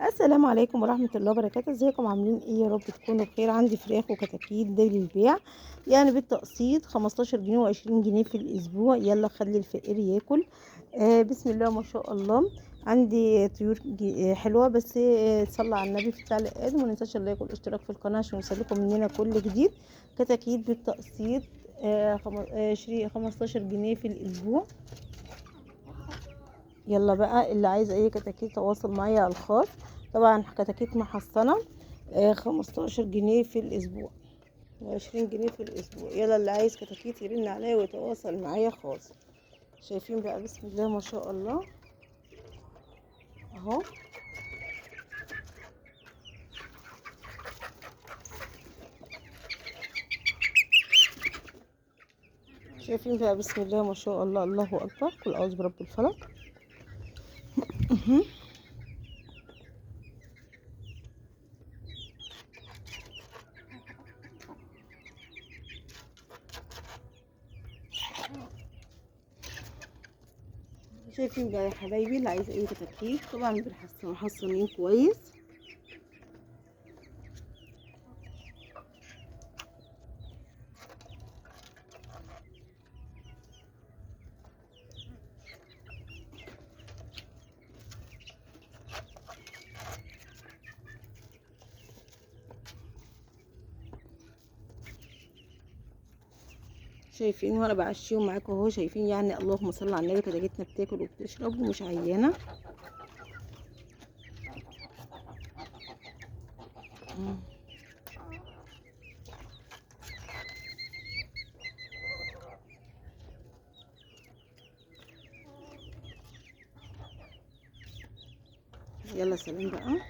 السلام عليكم ورحمة الله وبركاته. ازيكم عاملين ايه؟ يا رب تكونوا بخير. عندي فراخ وكتاكيت ده للبيع، يعني بالتقسيط 15 جنيه و20 جنيه في الاسبوع. يلا خلي الفقير ياكل. بسم الله ما شاء الله. عندي طيور حلوة، بس تصلى على النبي في التعليقات، وما ننساش ال like والاشتراك في القناة عشان يوصلكم مننا كل جديد. كتاكيت بالتقسيط 15 جنيه في الاسبوع. يلا بقى اللي عايز اي كتاكيت تواصل معايا على الخاص. طبعا كتاكيت محصنة، 15 جنيه في الاسبوع و20 جنيه في الاسبوع. يلا اللي عايز كتاكيت يرن عليا ويتواصل معايا خاص. شايفين بقى بسم الله ما شاء الله اهو. شايفين بقى بسم الله ما شاء الله، الله اكبر، كل اعوذ برب الفلق. شايفين بقى يا حبايبي اللي عايز اي كتاكيت طبعا محصنين كويس. شايفين وانا بعشيهم معاكم اهو. شايفين يعني اللهم صل على النبي، كتاكيتنا بتاكل وبتشرب ومش عيانه. يلا سلام بقى.